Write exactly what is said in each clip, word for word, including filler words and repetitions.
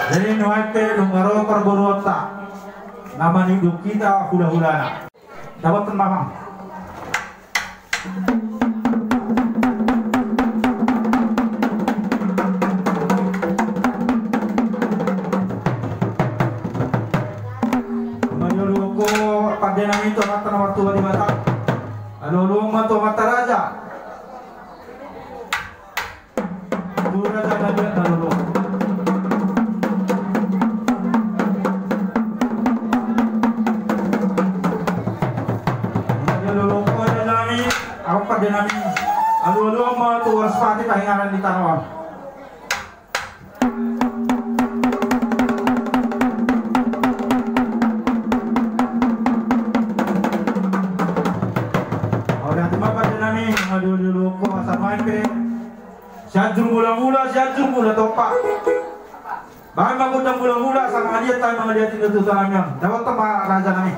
Jadi nuaeng pe nunga ro parboruonta na manidok hita hulahulana. Dapot ma, Amang. Mangolu ho pande nami tu Amanta na martua Debata. Alualuhon ma tu Amanta Raja. Alualuhon ma tu Waraspati Pahingaran di tano on. Ora tu ma pande nami, alualuhon ho asa nuaeng pe. Sianjur mulamula, Sianjur mula tompa. Baen ma gondang mulamula, asa mangaliat hami mangaliat inda tu tanami on. Dapot ma raja nami.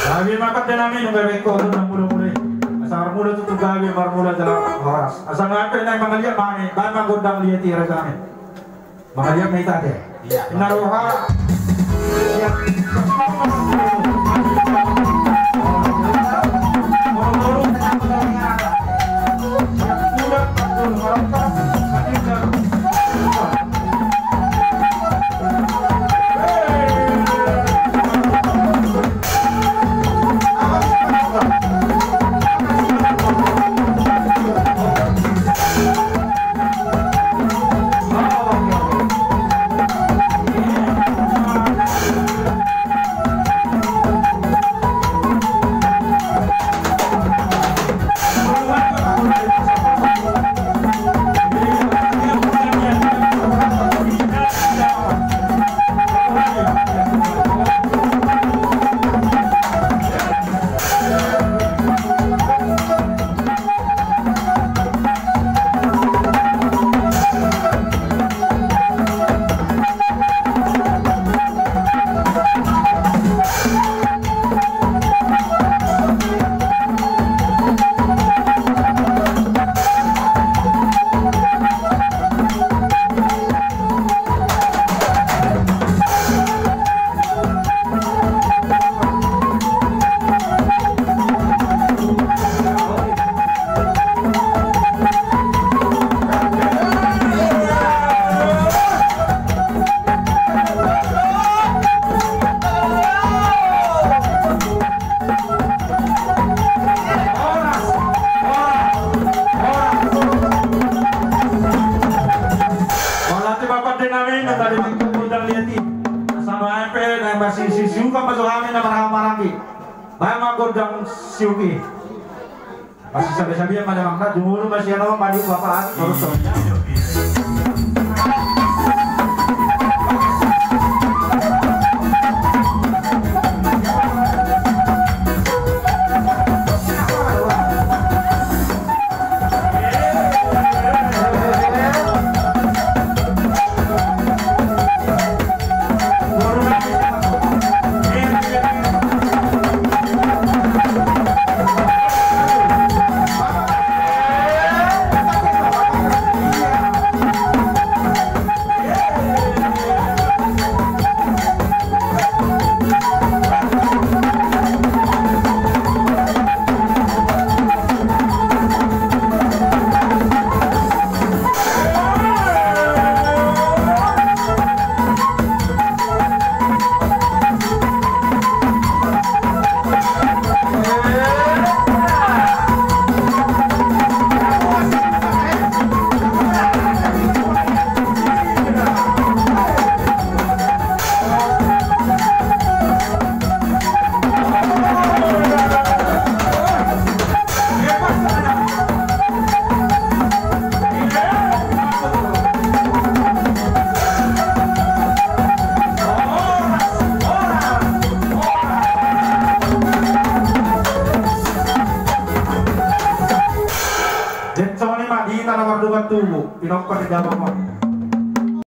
Gabe ma pande nami, nunga baen ho gondang mulamula i. Asa marmula tutu gabe, marmula jala horas. Asa nuaeng pe naeng mangaliat ma hami, baen ma gondang liat i raja nami. Mangaliat ma hita ate. Ia. Ina roha. Baen ma gondang siup i. Masisabisabian ma damang na, jumolo ma sian on, mandi bapa lagi, baru so. Jadi songon i ma di hita na mardongan tubu, pinompar ni damang on.